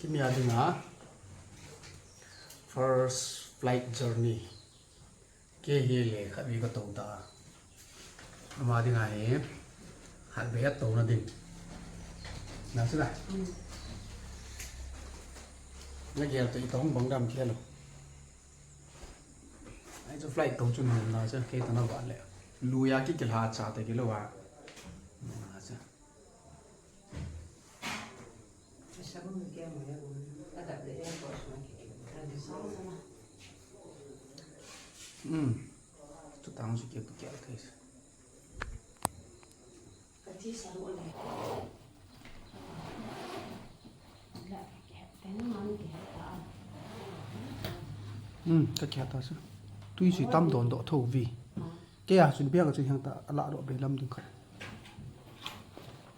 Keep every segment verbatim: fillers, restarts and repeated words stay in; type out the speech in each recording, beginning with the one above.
Kimi a dinga first flight journey. Kei hi le khat vei ka tou ta. Ama dinga hi khat vei a touna ding. Na chu na. Na gel to i tong bang dam kei lo. Ai chu flight tou chu na na chu kei ta na va le. Lu ya ki ki la cha te ki lo wa. Na chu. Hmm. Chu tang chu ke ke thei. Hmm, ka kia ta sa. Tui si tam don do tho vi. Kei a chun biang a chun hiang ta a la do be lam ding khat.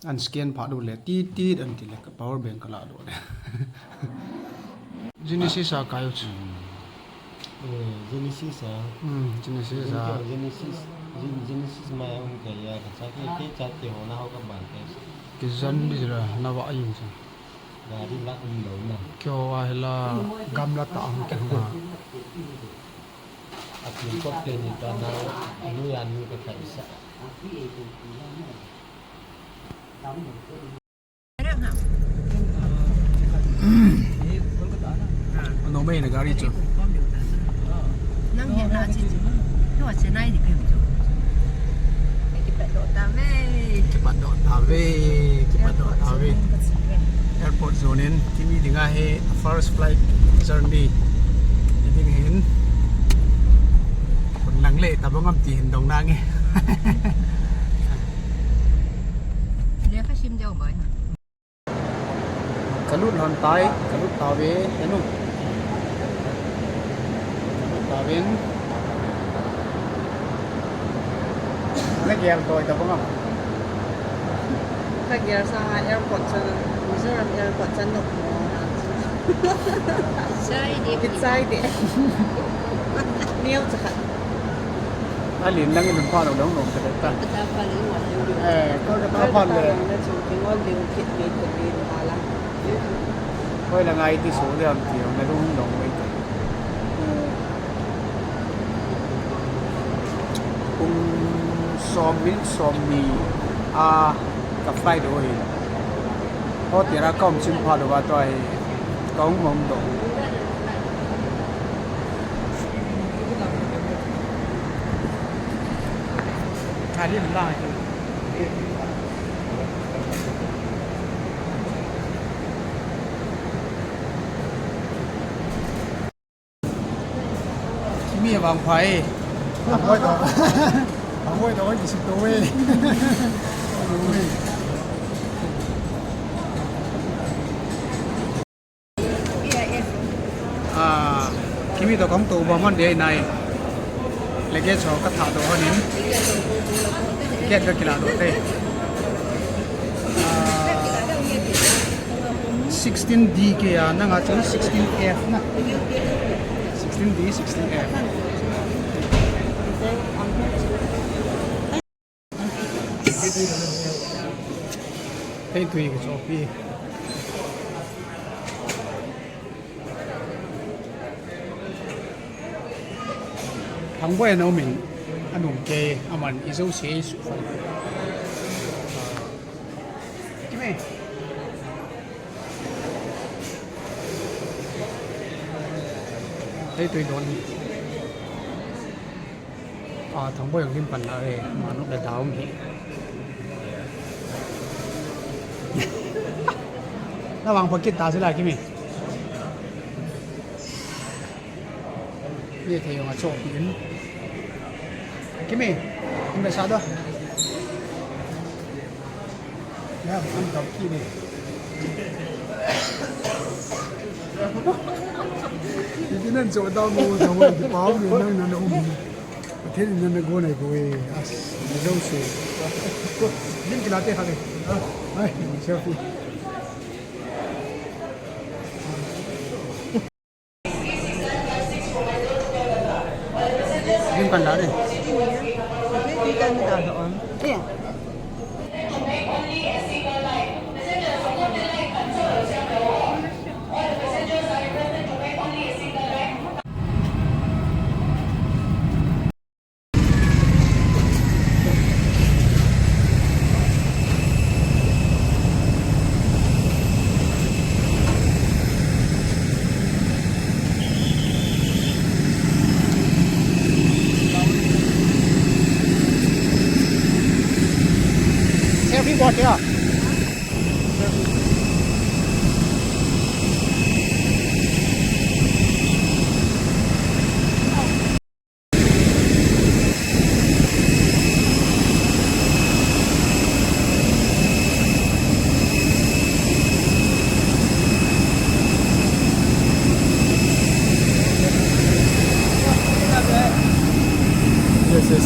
An scan pha do le, ti, ti, an ti le, ka power bank ka la do le. Genesis a kai u chu. Eh, Genesis a. Hmm, Genesis a. Genesis, Gen-, Genesis mai a um kai a, ka cha ke, ke cha ke ho na ho ka ban ke. Ki zan di ra, na va yung sa. Gari la um lo na. Kyo a hela, gamla ta ang kyo ma. A pi ko pe ni ta na, nu ya nu ka kai sa. Ano mai na gari chu. Nang hian la chi chu. Ni wa Chennai di kem chu. Kipat doh ta ve. Kipat doh ta ve. Kipat doh ta ve. Airport zone in kimi dinga hi first flight journey. Ding hin. Kun lang le ta bang am ti hin dong na nge. Le ka sim deu bai. Ka lut lhon tai, ka lut tave, henu. Ka lut taven. Na gel toi ta bang am. Ka gel sanga airport chan, Mizoram airport chan nok mo na. Kichai de. Kichai de. Neo cha khat. Alin lang in pha lo dong dong ka ta. Eh, Kolkata pha le. Hoi la ngai ti so le am ti na dong dong mai. Kum som min som ni a ka flight hoi. Hotel a ka um chin pha lo ba to ai ka um mong dong. Kimi vang phai. Ang hoi to. Ang hoi to, hoi kisip to we. Ah, kimi to kong to ba man de nai. Luggage ho ka tha do honin. Ticket ka kila do te. Ah, sixteen D kei a, nanga chu sixteen F na. Sixteen D, sixteen F. Hei tui ka chopi. Thangboi a na um in, a nung kei, aman i zo se i su fan. Kime. Hei tui don. A, Thangboi jong lim pan la e, manuk le dau um hi. Na vang pakit ta sila kimi. Ye thei jong a chopi in. Kimi, in ba sa do. Ya, an dau ki ni. Iti nan cho dau mo, dau mo, di pau ni nang nan um. Pathen in nana gon ahi bou e. As, na zo se. Lim kila te kha le. Ai, selfie. Lim kan la le. Lim kan la le. Yeah.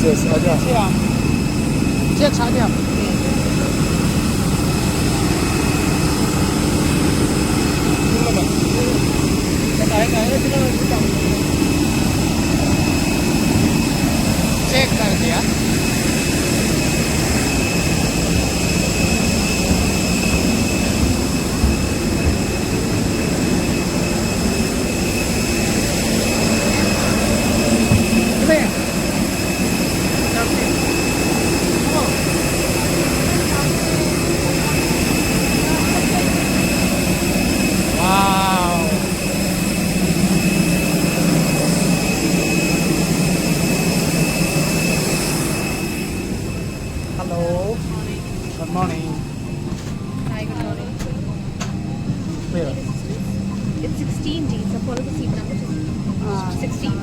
Yes, आ जा। जी हाँ। चेक छा दिया। चेक कर दिया। Wow. Hello. Good morning. Hi, good morning. Where? It's sixteen D. It's a follow the seat number. Ah. Sixteen.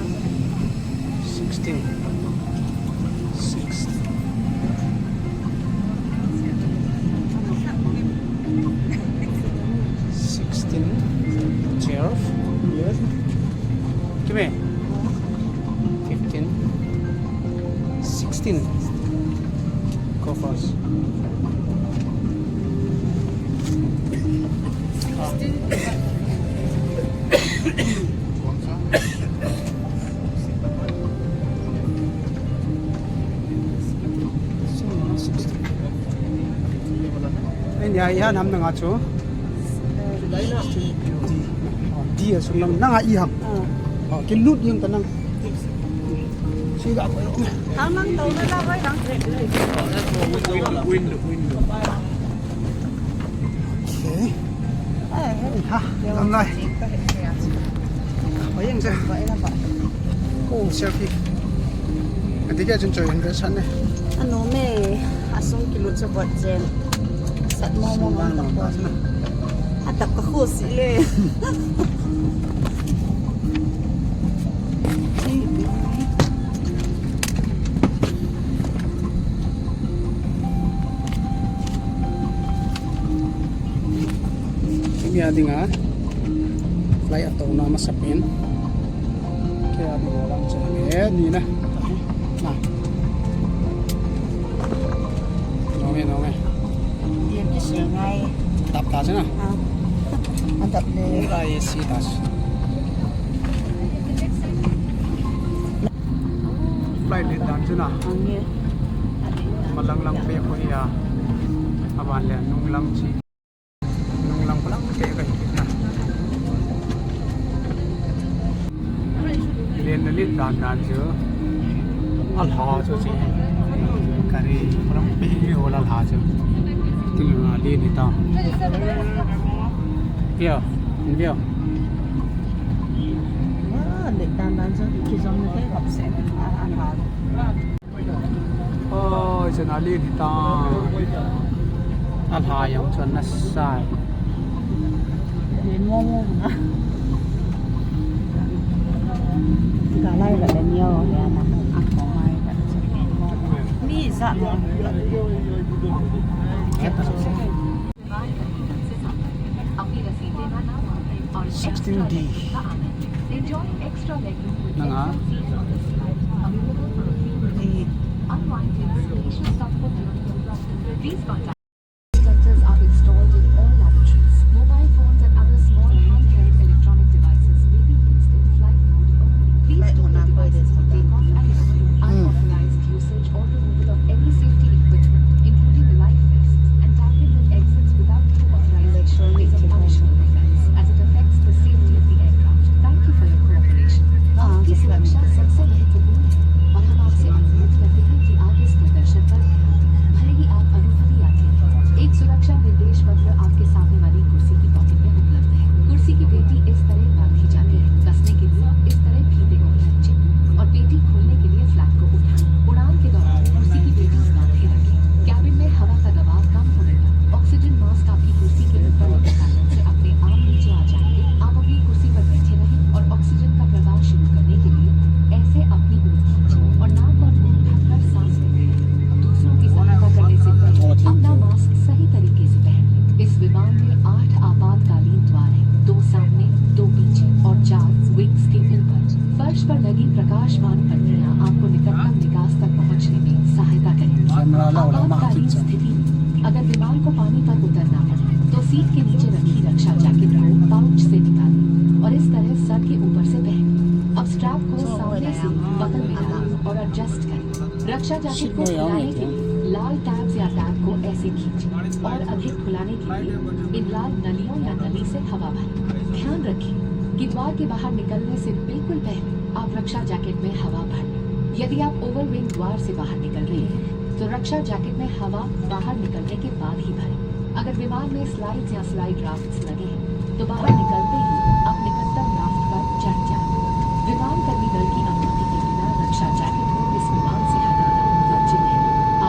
Sixteen. Six. Sixteen. Twelve. Yes. Give me. Fifteen. Sixteen. Go first. Sixteen. Ai, nia, iha nam nanga chu. D. Oh, D a sung lam nanga i ham. Ah. Oh, kilut jeng ta nang. Si ga ko. Hang nang tau na la vai nang. Window, window, window. Okay. Eh, eh. Ha, lam lai. Oi, yang sa. Oi, lam ba. Oh, selfie. Ati kya chun choi hundred san ne. Ano me, asung kilut sa bot jen. Sat mo mo mo ta po. Atap ka khusi le. Kei a dinga flight a touna masapen. Kei a dinga lang chang e ni na. Na. Nome, nome. Dia ki se ngai. Dap ta se na. Ah. Adap le. Ngai si ta se. Flight let dan chu na. Ang e. Malang lang pe ko hi a. Aban le nung lang chi. Nung lang palang pe ka hi na. Len na let dan dan chu. Alha chu chi. Kari palang pe ho la alha chu. Tin a len ni ta. Pia, in pia. Ah, let dan dan chu kizom na te kap se. Ah, alha. Oi, chana len hi ta. Alha jong chun na sai. Len mo mo na. Ka lai ka le nio le na. A ko mai ka. Ni sa mo. Sixteen D. Nanga. Detectors are installed in all lavatories. Mobile phones and other small handheld electronic devices may be used in flight mode only. Please do not devices for takeoff and landing. Unauthorized usage or removal of any safety equipment, including life vests, and tampering with exits without due authorization is a punishable offense, as it affects the safety of the aircraft. Thank you for your cooperation. आपकी सुरक्षा सबसे महत्वपूर्ण है और हम आपसे अनुरोध करते हैं कि आप इस प्रदर्शन पर ध्यान दें। भले ही आप अनुभवी यात्री हैं, एक सुरक्षा निर्देश पत्र आपके सामने वाली कुर्सी की पॉकेट में उपलब्ध है। कुर्सी की पेटी इस तरह बांधी जाती है। कसने के लिए इस तरह फीते को खींचें और पेटी खोलने के लिए फ्लैप को उठाएं। उड़ान के दौरान कुर्सी की पेटी बांधे रखें। कैबिन में हवा का दबाव कम होने पर ऑक्सीजन मास्क आपकी कुर्सी के ऊपर लटकाने से अपने आप नीचे आ जाएंगे। आप अपनी कुर्सी पर बैठे रहें और ऑक्सीजन का प्रवाह शुरू करने के लिए ऐसे अपनी ओर खींचें और नाक और मुंह ढककर सांस लें। दूसरों की सहायता करने से पहले अपना मास्क सही तरीके से पहन लें। इस विमान में आठ आपातकालीन द्वार हैं, दो सामने, दो पीछे और चार विंग्स के ऊपर। फर्श पर लगी प्रकाशमान पट्टियां आपको निकटतम निकास तक पहुंचाएंगी। पहुंचने में सहायता करें। आपातकालीन स्थिति में अगर विमान को पानी पर उतरना पड़े तो सीट के नीचे रखी रक्षा जैकेट को पाउच से निकालें और इस तरह सर के ऊपर से पहने। अब स्ट्रैप को सामने से बगल में डालें और एडजस्ट करें। रक्षा जैकेट को फैलाने के लिए लाल टैब्स या टैब को ऐसे खींचें और अधिक फुलाने के लिए इन लाल नलियों या नली से हवा भरें। ध्यान रखें कि द्वार के बाहर निकलने से बिल्कुल पहले आप रक्षा जैकेट में हवा भर लें। यदि आप ओवरविंग द्वार से बाहर निकल रहे हैं तो रक्षा जैकेट में हवा बाहर निकलने के बाद ही भरें। अगर विमान में स्लाइड्स या स्लाइड राफ्ट्स लगे हैं तो बाहर निकलते ही आप निकटतम राफ्ट पर चढ़ जाएं। विमान कर्मी दल की अनुमति के बिना रक्षा जैकेट को इस विमान से हटाना वर्जित है।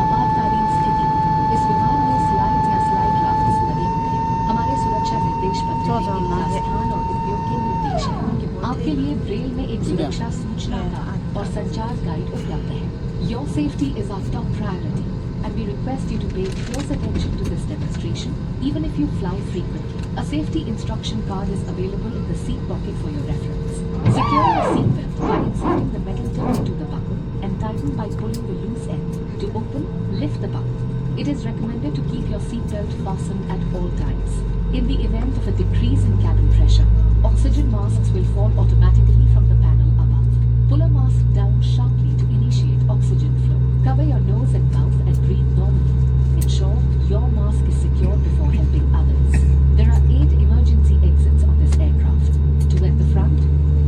आपातकालीन स्थिति में इस विमान में स्लाइड्स या स्लाइड राफ्ट्स लगे होंगे। हमारे सुरक्षा निर्देश पत्र में इनका स्थान और उपयोग के निर्देश हैं। आपके लिए ब्रेल में एक सुरक्षा सूचना कार्ड और संचार गाइड उपलब्ध है। Your safety is our top priority, and we request you to pay close attention to this demonstration, even if you fly frequently. A safety instruction card is available in the seat pocket for your reference. Secure your seat belt by inserting the metal tip into the buckle and tighten by pulling the loose end. To open, lift the buckle. It is recommended to keep your seat belt fastened at all times. In the event of a decrease in cabin pressure, oxygen masks will fall automatically from the panel above. Pull a mask down sharply to initiate oxygen flow. Cover your nose and mouth and breathe normally. Ensure your mask is secured before helping others. There are eight emergency exits on this aircraft, two at the front,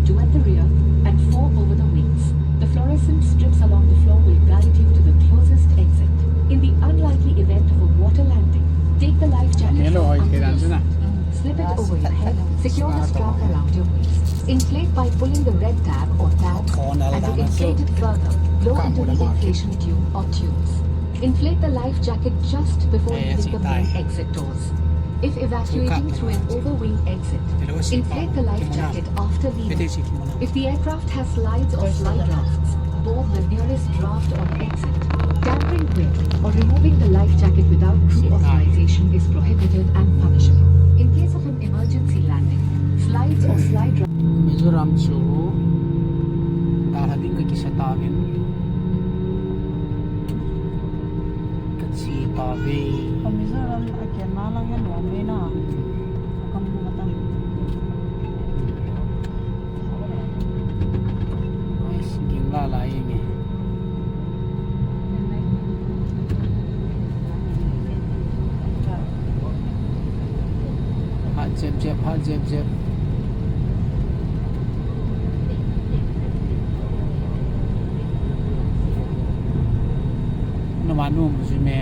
two at the rear, and four over the wings. The fluorescent strips along the floor will guide you to the closest exit. In the unlikely event of a water landing, take the life jacket from under your seat. Slip it over your head, secure the strap around your waist. Inflate by pulling the red tab or tabs, and to inflate it further, blow into the inflation tube or tubes. Inflate the life jacket just before leaving the main exit doors. If evacuating through an overwing exit, inflate the life jacket after leaving. If the aircraft has slides or slide rafts, board the nearest raft or exit. Tampering with or removing the life jacket without crew authorization is prohibited and punishable. In case of an emergency landing, slides or slide rafts. Mizoram chu dalha ding ka kisa tauvin. Ka che tauve. Ka Mizoram a kian ma lang hi nuam ve na. Ka mu ta. Nice, ging la la ing e. Hat jep jep, hat jep jep. Numei nu mu jime,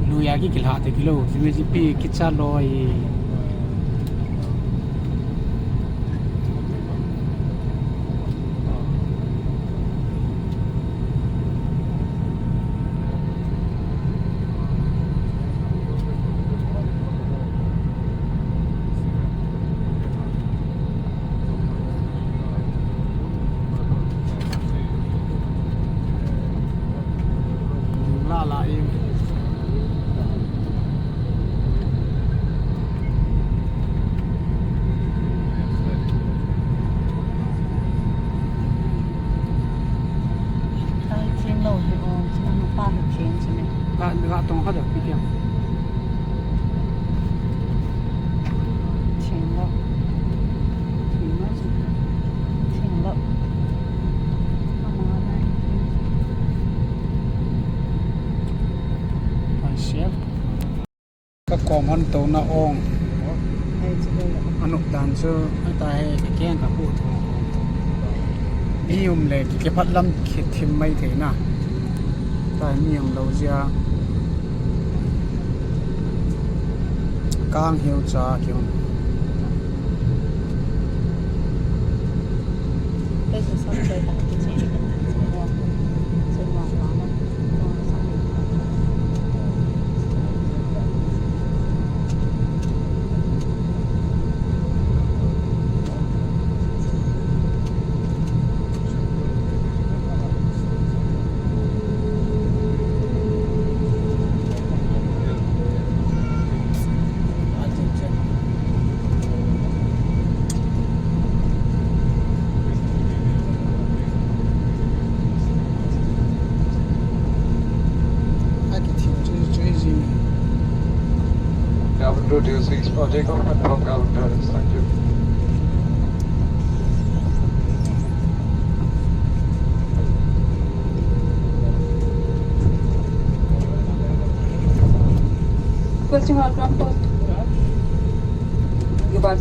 lui a ki kilha te kilo, jime ji pi kicha loi. La la ing. Ka theng lou hi o, chuna nupa ka theng chu ni. Ka, ka tong kha deuh pi tiang. Theng lou. Theng lou chu. Theng lou. Ka kom hon tona ong. Anop dan chu, ata he, ka keng ka pu tho. Mi um le, ki kephat lam ki thim mai thei na. Ta mi um lou jia. Kang hiu cha ki um. Please for takeoff and from ground clearance. Thank you. Requesting all ground post. Goodbye.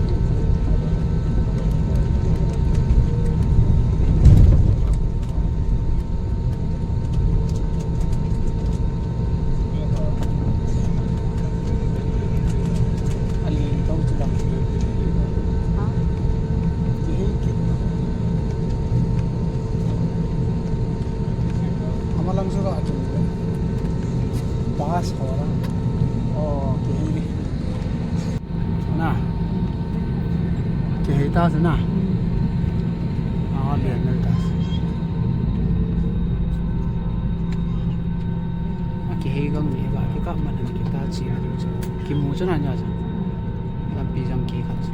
Alin tau chu lang. Ha? Kihei kit. Amalang chu ga chu. Bus ho la. Oh, kihei. Na. Kihei ta chu na. Ah, lian nal ta. A kihei gang ni ba, kikap man an kita chi na chu. Kimu chu na nia chu. Lampi jang kikhat chu.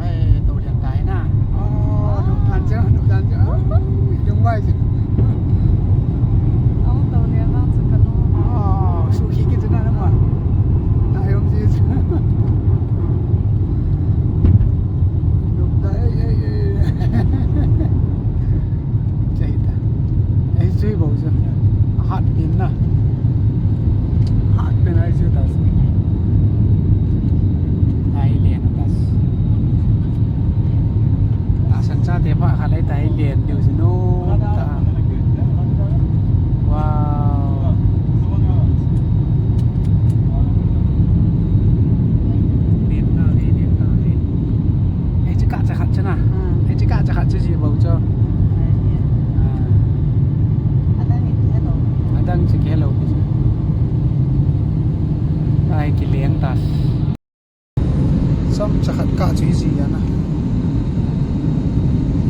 Ai, to lian tai na. Oh, lungtan chu, lungtan chu. Oh, lungvai chu. Oh, to lian vang chu ka lung. Oh, sukhi kit chu na na ma. Na yom ji chu. Lungtan, ei, ei, ei. Chai ta. Ei, chui bou chu. Hat pin na. Hat pin ai chu ta. Ai lian ta. Tahsan chate pha khat lai ta, hi lian diu si no ta. Wow. Lian ta le, lian ta le. Ei, chu kah cha khat chu na. Hmm. Ei, chu kah cha khat chu si bou chu. Ah. Adang chu kilo. Ai, kilian ta. Chomcha khat kah chu hi ji a na.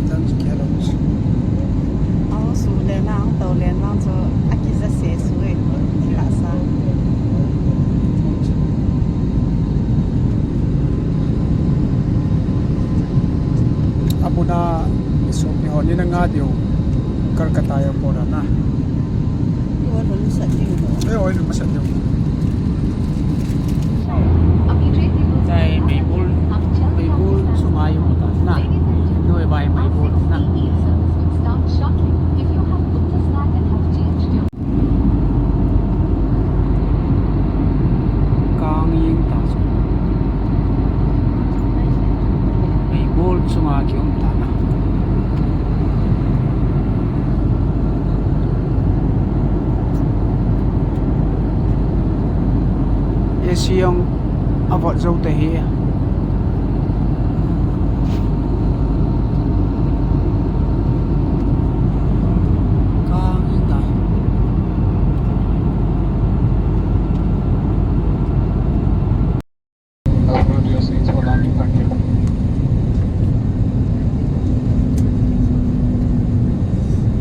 Chang chu kilo. Ahung su le na, ahung to le na chu akija se su e. Kila sa. Abuna sopi ho ni na nga diu. Kolkata airport a na. Ei, oi, lu masat diu. Chai, meibol, meibol sunga i um ta na. Noi bai meibol na. Kang ing ta chu. Meibol sunga ki um ta na. A C jong avot jou te hi. Kang ing ta.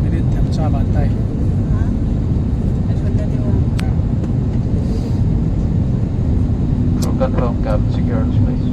Minute themcha ban tai. Confirm cabin security, please.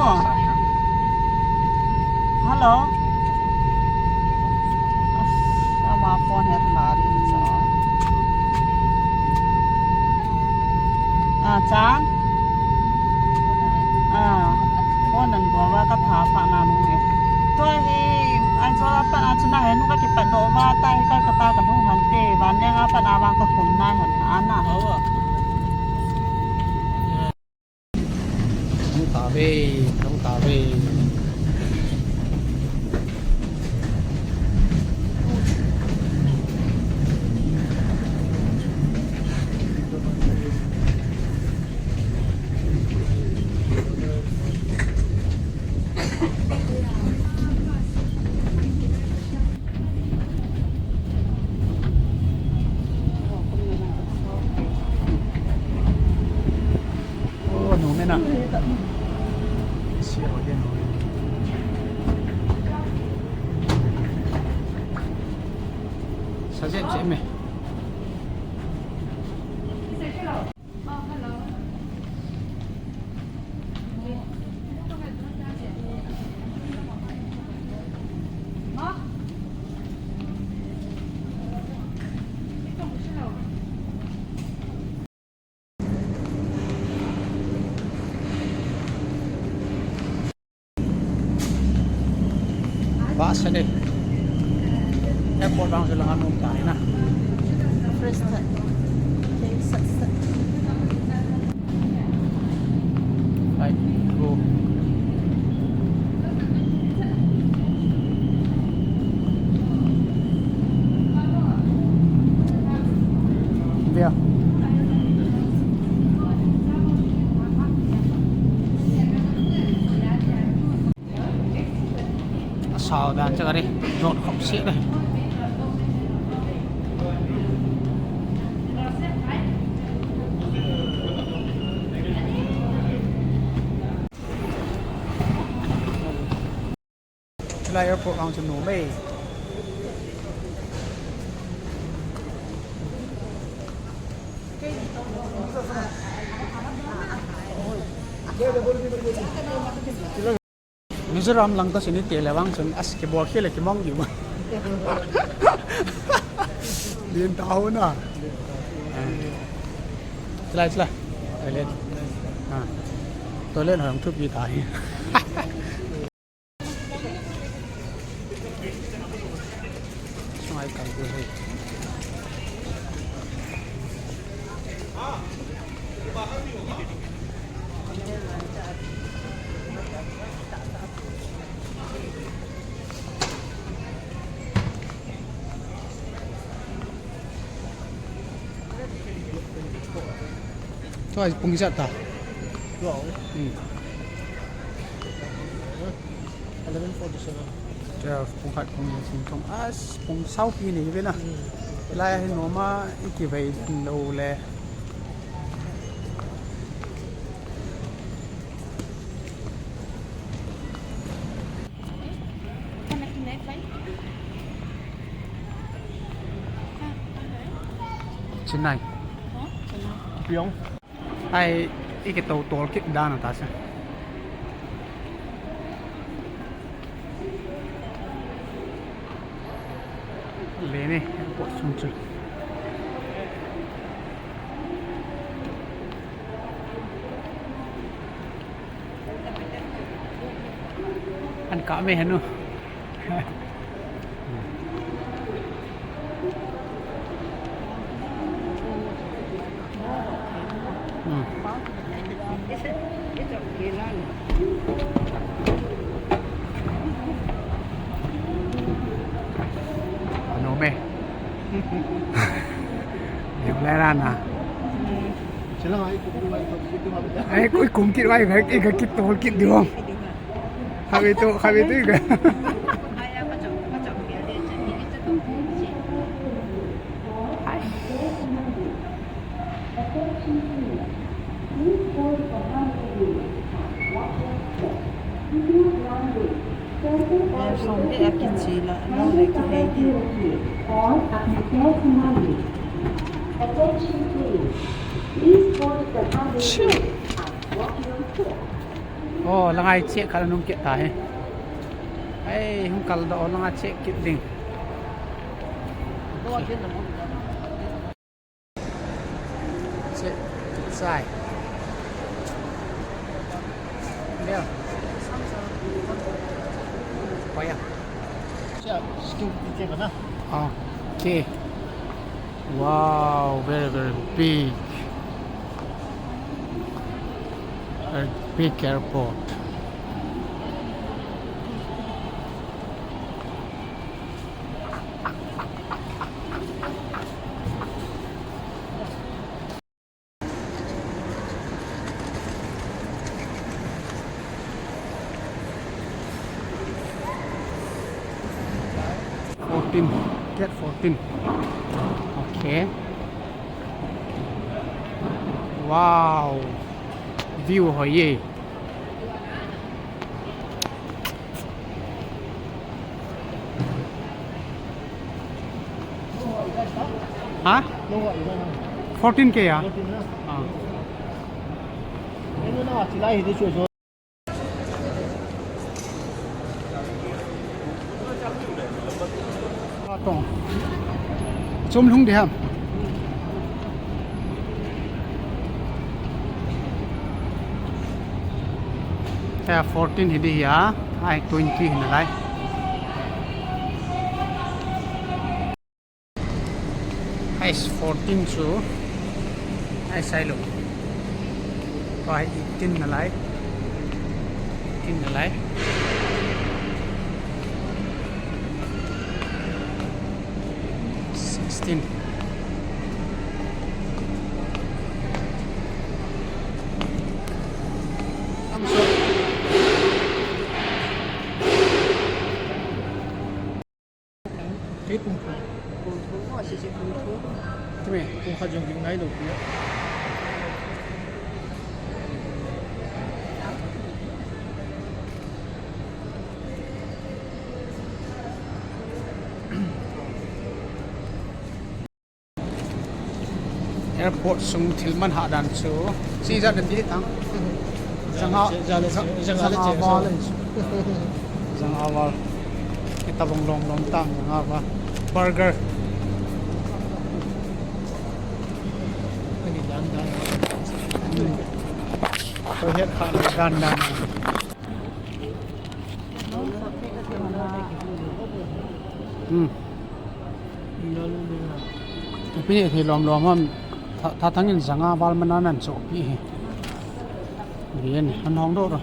Hello. Ama phone het ma ring cho. Ah, Chan. Ah, phone nan bol va ka tha pha na nu e. Tua hi, ai cho la pa na chu na he nu ka kipat doh va ta hi ka ka ta ka hung han te. Van le nga pa na vang ka kum na han ana. Awa. Nung ta ve, nung ta ve. Oh, no, mena. Si, oh, yeah, no. Sa jep jep me. Bus a de. Airport vang chu lang a nom ta hi na. Fresh ta. Taste sat sat. Ai, go. Vea. Asao dan chu ka ri, jot khop seh le. Chulai airport vang chu nom e. Mizoram lang ta sini tele vang chun as kibol khel le kimang di ma. Din ta ho na. Chulai, chulai. Toilet. Ha. Toilet hong thupi ta hi. Sungai kal ko hai. Tua pung ijat ta? Tua. Hmm. Eleven forty-seven. Twelve, pung khat, pung ni, pung thum. As, pung sao pi ni ve na. Hmm. Lai hi nom a, i kivei lou le. Chennai. Piong. Ai, i ke to tol kit dan ta sa. Le ne, airport sung chu. An ka me hanu. Hmm. Ano me? Yung lera na. Sila nga, ikum kit vai, ikum kit vai, ikum kit vai, ikum kit tol kit diwang. Khabe to, khabe to ka. Som le akichi la, lo le kihei di. Attention please. Please board the Gandhi train at Wakiam Port. Oh, langai check khat anung kit ta hi. Ai, hung kal doh, langai check kit ding. Check, check sai. Leo. Paya. Security check na. Ah, okay. Wow, very, very big. Very big airport. Fourteen, gate fourteen. Okay. Wow. View hoi e. Ha? Fourteen K ya? Ah. Tong. Chom lhung ding ham. Hiche fourteen hi ding ahi, hiche twenty hi nalai. Hiche fourteen chu, hiche sailou. Hiche eighteen nalai. Eighteen nalai. Sixteen. Kei pung thum. Pung thum maw, sisi pung thum. Chumi. Pung khat jong ging nai lou pi. Airport sung thil man hah dan chu. Chi ja den di tang. Janga, janga, janga val. Janga val. Kita bong long long tang, janga val. Burger. Ani dan dan. Hmm. Ko het kha dan dan. Hmm. Ipi ni thei lom lom ham, tha, tha thangin janga val mana nan chohpeh hi. Bien, an hong doh ro.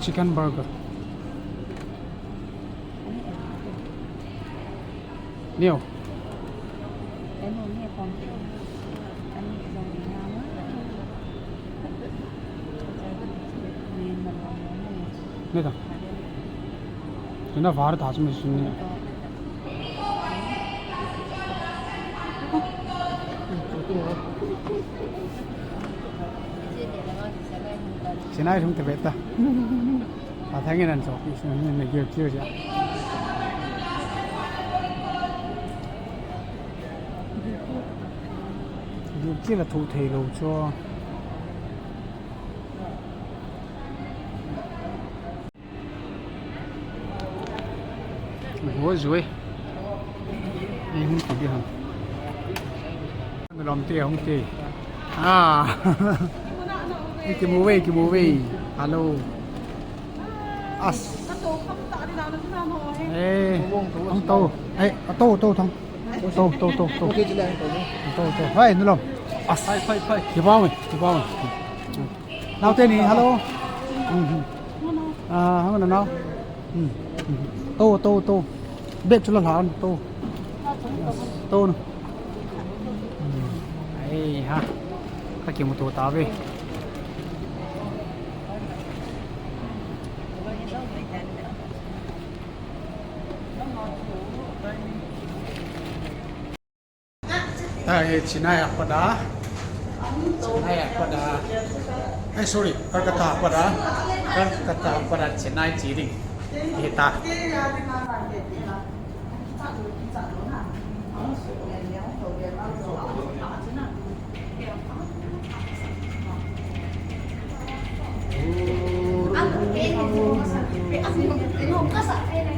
Chicken burger. Neo. Neta. Neta var ta chumi suni. Chennai lhung te beta. A thangin an chohpeh suni, na gil kil ja. Gil kil a thu thei lou chu. Go jui. Ei hung ti di ham. Lom te hung te. Ah. Ki mu ve, ki mu ve. Hello. As. Eh, hung to. Eh, to, to, to. To, to, to, to. To, to. Hai, nulom. As. Hai, hai, hai. Ki ba ve, ki ba ve. Nao te ni, hello. Mhm. Ah, hang na nao. Hmm. To, to, to. Bag chu la lhan, to. To na. Hmm. Ai ha. Ka kimu to ta ve. Ah, eh, Chennai a pat a. Chennai a pat a. Eh, sorry, Kolkata a pat a. Kolkata a pat a Chennai che ding. Hita.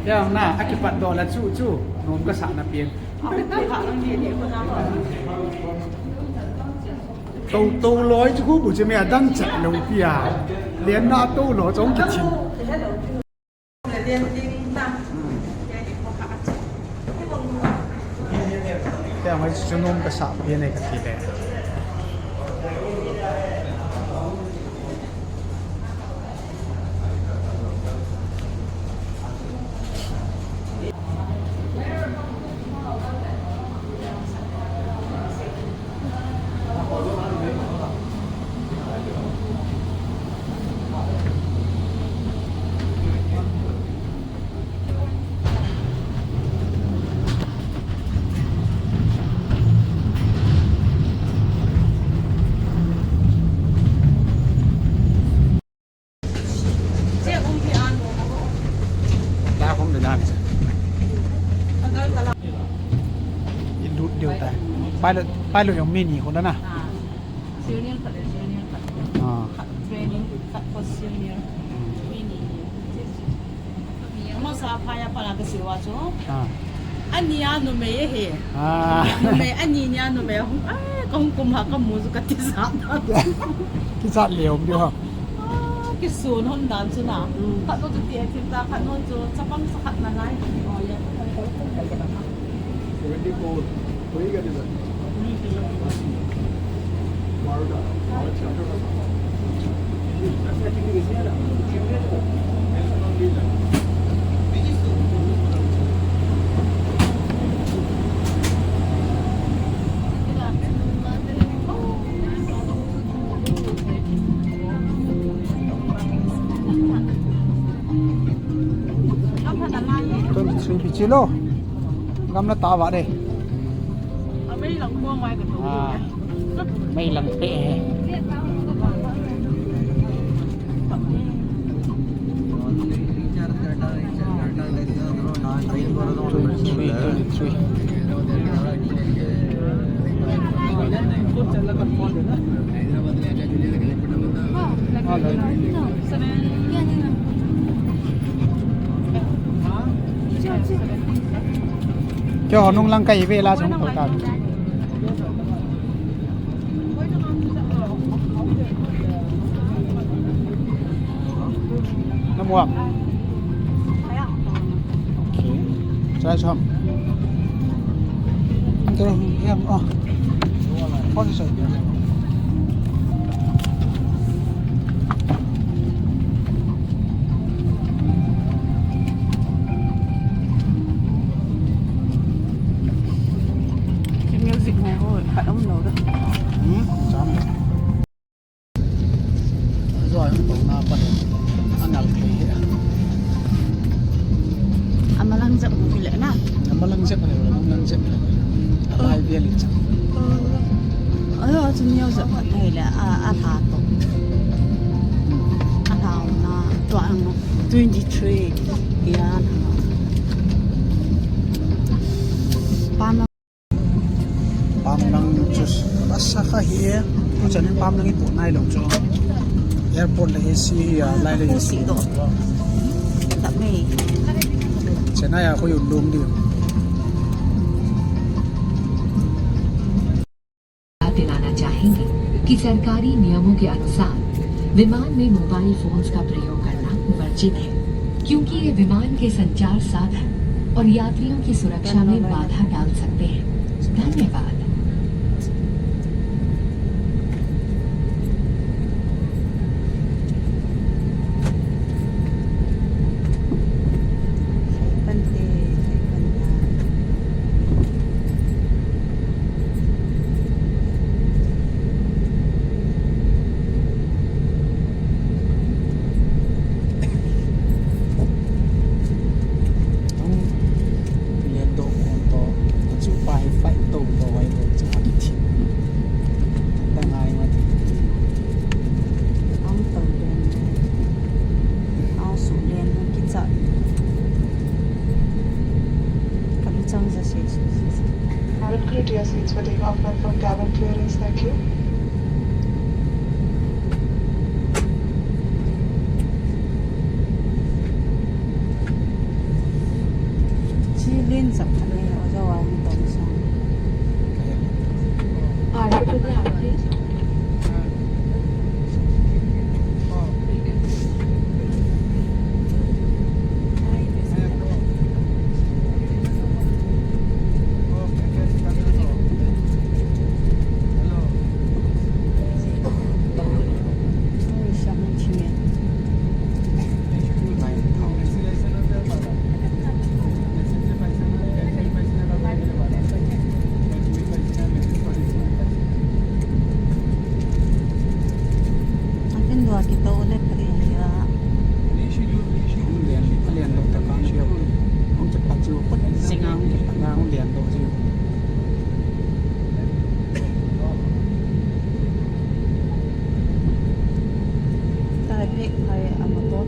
Yang na, akipat doh la chu chu, nom kasah na pen. Tou, tou loi chu khu bu che me a dang chat lo pia. Len na tou loi chong ki chin. Te mai chu nom kasah pia nei ka ti le. I lut diu tai. Pilot, pilot jong mi ni kon na. Ah. Senior khat le junior khat. Ah. Khat training, khat first senior. Hmm. Mi ni. Masa phai a pat a ka seiyu chu. Ah. Ani a numei ahi. Ah. Numei, ani nia numei hung, ai, ka hung kum ha ka mu chu ka tijat na. Kijat leo um diu ham. Ah, kisun hon dan chu na. Hmm. Khat nu chu ti a thim ta, khat nu chu chapang sa khat na ngai. Oh, yeah. Twenty-four. Twenty-three pichi lo. Gamla ta va de. Ah, mei lang pe he. Twenty-three, twenty-three. Kyo nung lang kai ve la chung ko ta. Na mu am? Okay. Try some. Ito, yan, oh. Phone sa. Music mo ho, khat um lo da. Hmm, jam. Zo ang to na pa. Angal khe he. Amalang jep mo le na. Amalang jep mo, amalang jep mo. Alai bia le cha. Ayo, chu neo jep mo le, a, a tha to. A tha na to ang twenty-three. Ya na. Pa na. Pamlang chu asa kha hi e. Achanin pamlang i pu nai lo chu. Airport le A C hi a, lai le A C. Pu si do. Chennai a khu yun dum di. दिलाना चाहेंगे कि सरकारी नियमों के अनुसार विमान में mobile phones का प्रयोग करना वर्जित है, क्योंकि ये विमान के संचार साधन और यात्रियों की सुरक्षा में बाधा डाल सकते हैं। धन्यवाद। Len doh kon to, chu pa hi flight to to ai. Clear your seats for takeoff and for cabin clearance. Thank you. Chilin sak khat nei lo jo a ni tom sa. Are you to the outlet? Akin dua kito le pari ya. Hung lian, hung lian lo ta kan siu. Hung kipat chu, pat singa hung kipat na, hung lian lo siu. Tai pek pai a motor.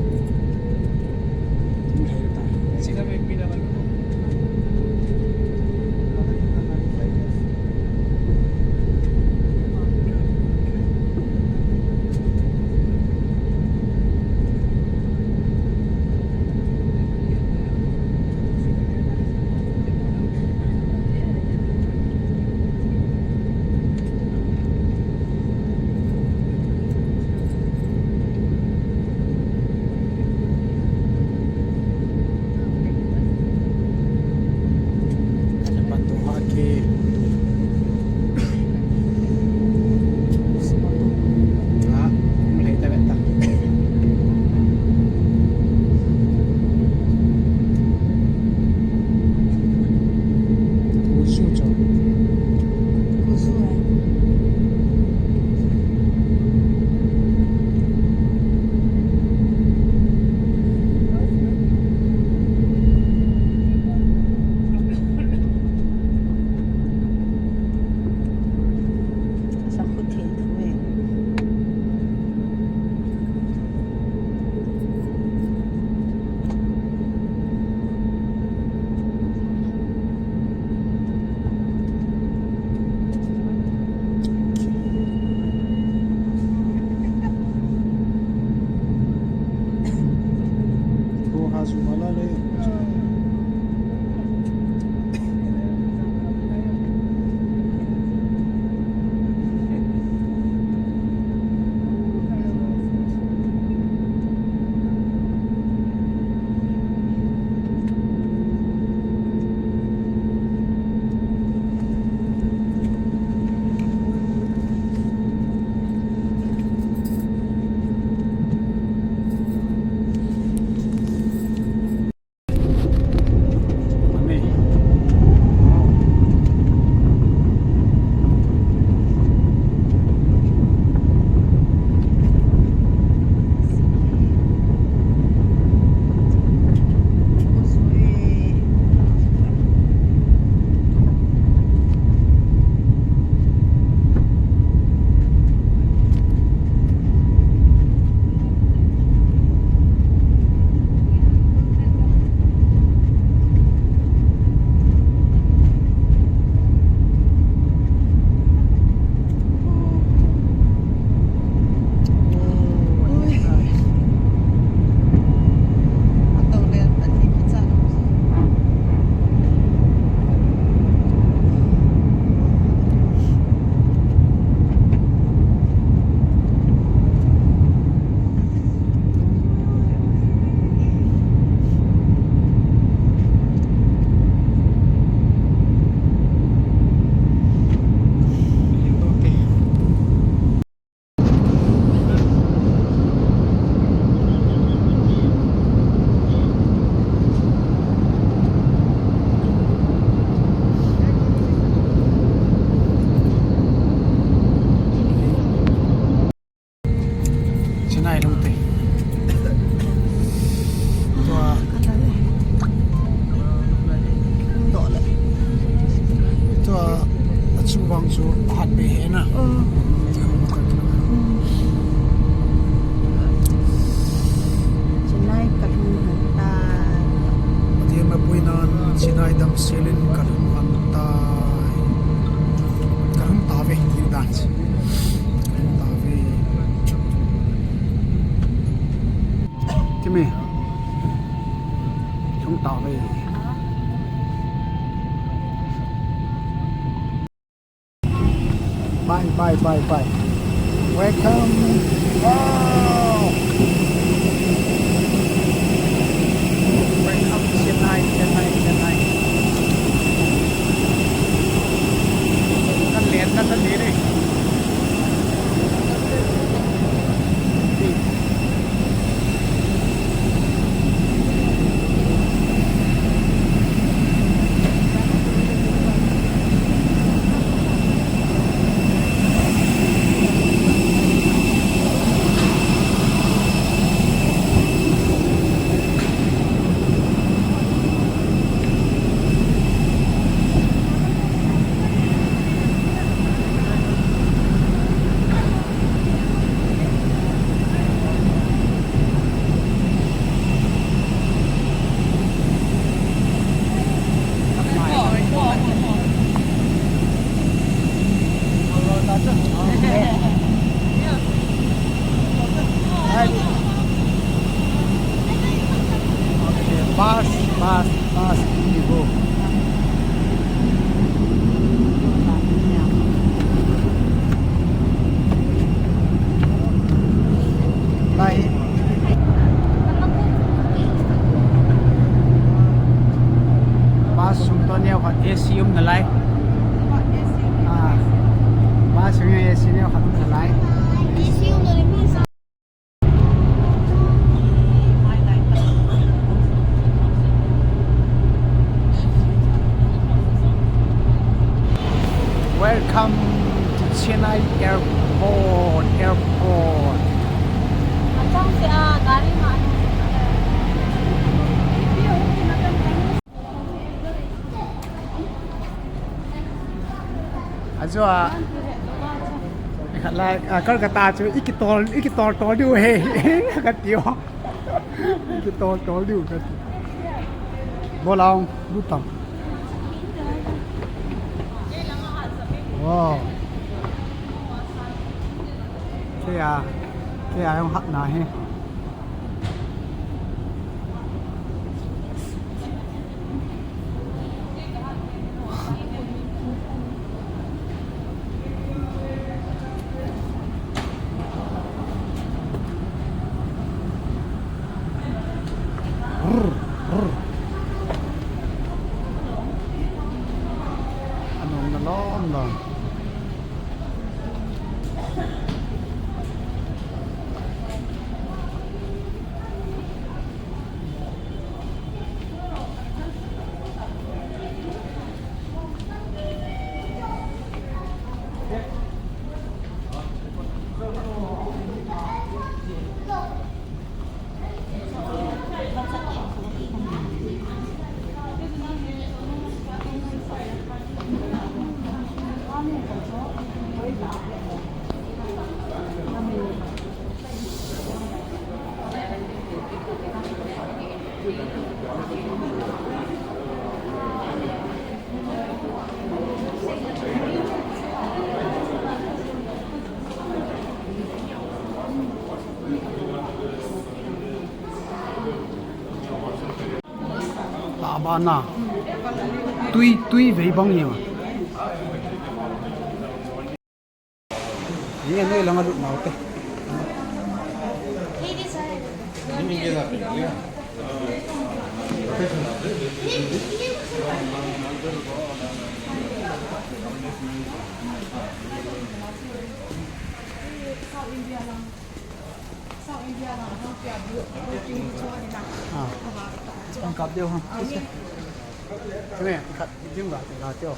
Chennai lungte. Tua, tua, achu vang chu hat be he na. Chennai kalhung hanta. Pathen mapui nan Chennai damselin kalhung hanta. Ve, tin dan si. Lhung tauve. Timi. Lhung tauve. Bye, bye, bye, bye. Welcome. Wow. Welcome to Chennai, Chennai, Chennai. Kan len na ta ni ni. Bus, bus, bus, Indigo. Lai. Bus sung toh neo khat A C um nalai. Ah. Bus sung A C neo khat um nalai. Welcome to Chennai Airport, airport. Ajo a, khat lai, a, Kolkata chu i kitol, i kitol tol diu ahi. Ka ti o. I kitol tol diu ka ti. Bol a ong, lu tam. Wow. Kei a, kei a ong hat na hi. Rrr, rrr. Anung na lom lom. Tabana. Tui, tui vei bang ni ma. Ye noi langa lut nau te. Ah. Ang kap deu ha. Kame, kap deu ga, ga deu.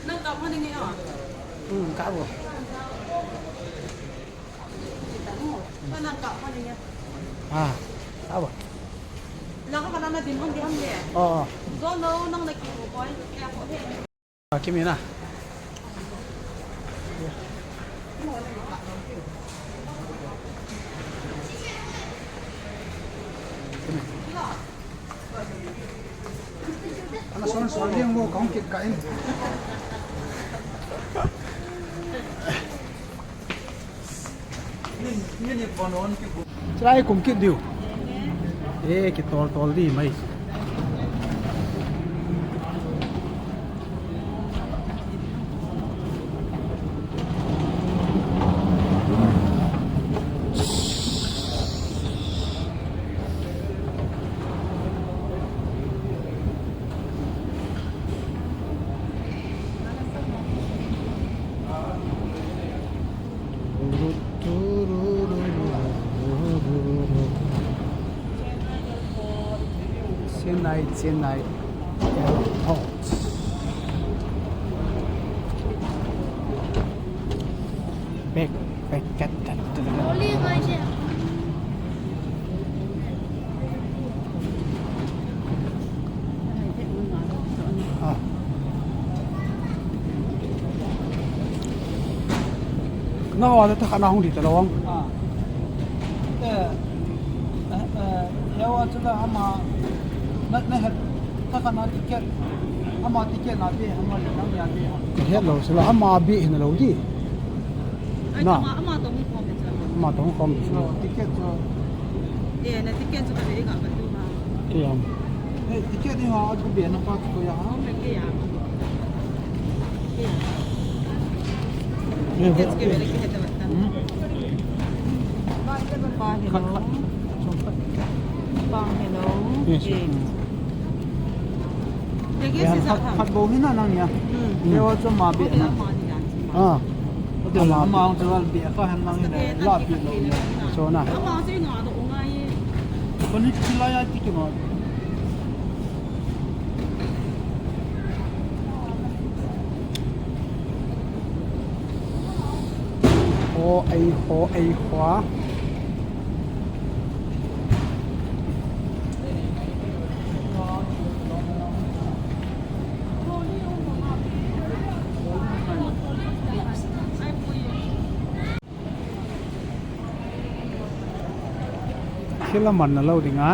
Nang kap ha ni nge a? Hmm, kap bo. Nang kap ha ni nge. Ah, kap bo. Lang ka na na din hong di ham le. Oh, oh. Zo no, nang na ki ko koi. Ya ko he. Kimi na. Ana son son ding mo kong kit ka in. Chulai kum kit diu. E, kitol tol di mai. Chennai, Chennai Airport. Back, back, kat, kat, kat, kat. Ah. Na wa ta kha na hung di ta lo ang. Ah. Eh, eh, eh, ya wa chu la ama, na, na het, ta kha na ticket, ama ticket na pe, ama le na ya pe. Ka het lo, sila ama bi hin lo di. Ai, na. Ama, ama to hung khom de chu. Ama to hung khom de chu. No, ticket chu. Eh, na ticket chu ka ve ka ka tu ma. Ke am. Eh, ticket ni ha, a chu be na pa chu ya. Ke ya. Ke ya. Eh, ticket chu ke ve ke he ta ta. Hmm. Pa hello. Pa hello. Yes. Eh. Hmm. Ticket si sa khat, khat bou hi na nang ya. Hmm. Ke wa chu ma be na. Ah. Ama ang chu al bia kha han mang le la pi lo. So na. Ama chu nga do ngai. Kon hi chi la ya ti ki ma. Ho ai, ho ai, hoa. Thil a man na lo ding a.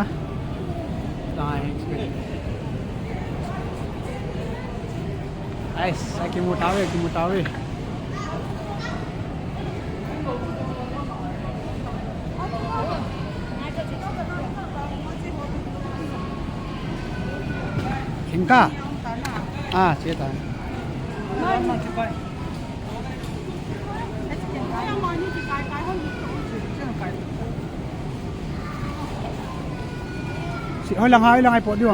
Ais, a kimu tave, kimu tave. Thingka. Ah, che ta. Si, hoi lang, hoi lang, ai po diu.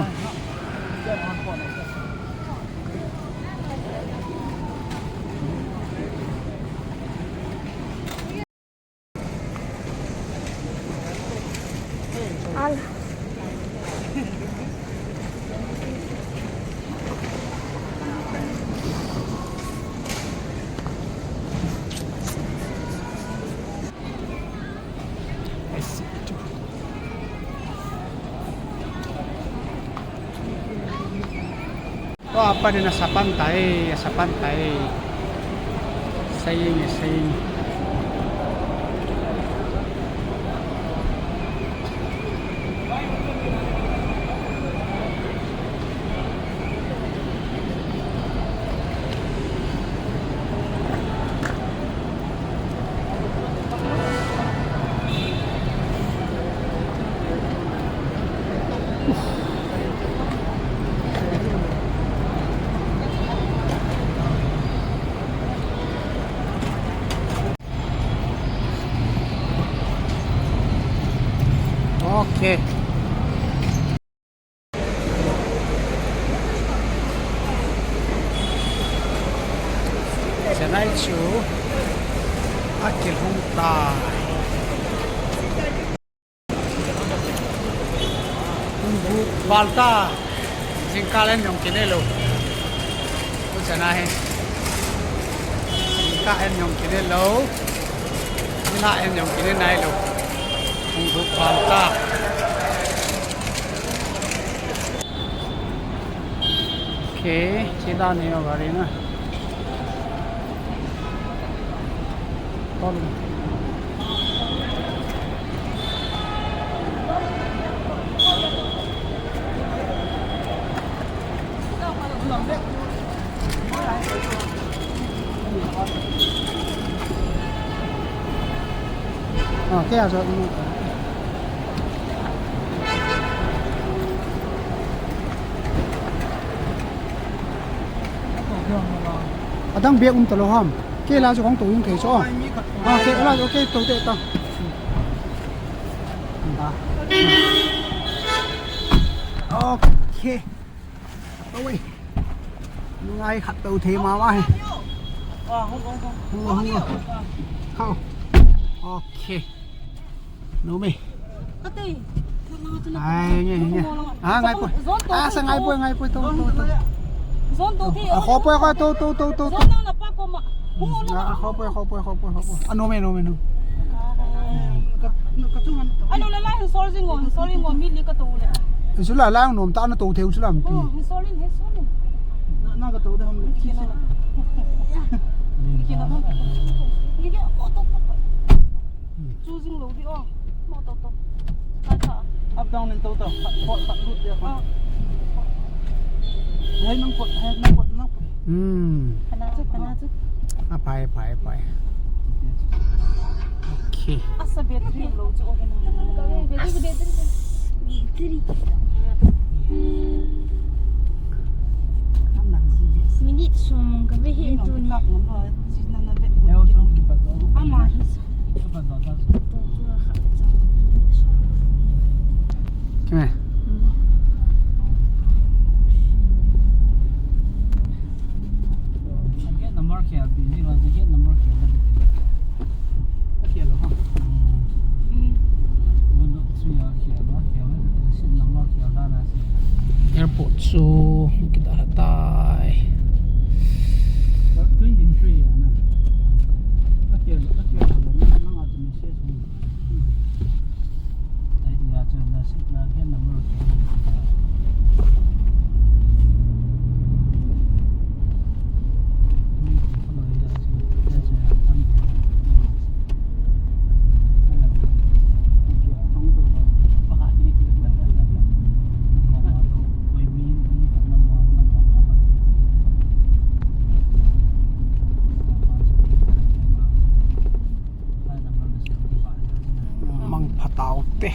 Al. Tua pan in a sapan tai, a sapan tai. Saying, saying. Okay. Chennai chu akilhung tai. Hung bu val ta. Jingkah in jong kine lou. Tuchan a hin. Jingkah in jong kine lou. Nilhah in jong kine nailou. Hung bu val ta. Okay, che dan hi gari na. Tol. Ah, kei a jot. Adang bag um talou ham. Kei la chu hung tou jing thei chu. Ah, kei la chu kei tou te ta. Okay. Oi. Ngai khat tou thei mama hi. Hung, hung, hung. Hung, hung. Hao. Okay. Numei. Ai, nge, nge. Ah, ngai poi. Ah, sa ngai poi, ngai poi, tou, tou, tou. Zon tou thei. Ah, kho poi, kho, tou, tou, tou, tou, tou. Zon nang na pa ko ma. Hung, hung, hung. Ah, kho poi, kho poi, kho poi, kho poi. Ah, numei, numei, numei. Alo, la, la, sorry, ngo, sorry, ngo, mi li ka tou le. Isu la, la, nom ta na tou thei u chu lam pi. Oh, sorry, sorry. Na, na ka tou de ham. Kina na. Kina na. Kina na. Choosing lo di, oh. Mo to to. Ka ka. Up down in toto. Pot, pot, lut dia, pot. Ah. Hai nang pot, hai nang pot, nang pot. Hmm. Kana chu, kana chu. Ah, phai, phai, phai. Okay. Asa battery lo chu, okay na. Battery, battery. Minute som ka ve hi tuni. Ama hi. Kime. Gate number khel pi, ni lo gate number khel na. Ka khel lo ha. Hmm. Mun no chu ya khel lo, khel lo, seat number khel da na si. Airport chu kita tai. Twenty-three ya na. Ka khel lo, ka khel lo, na, na nga tu message mo. Mangpha tau te.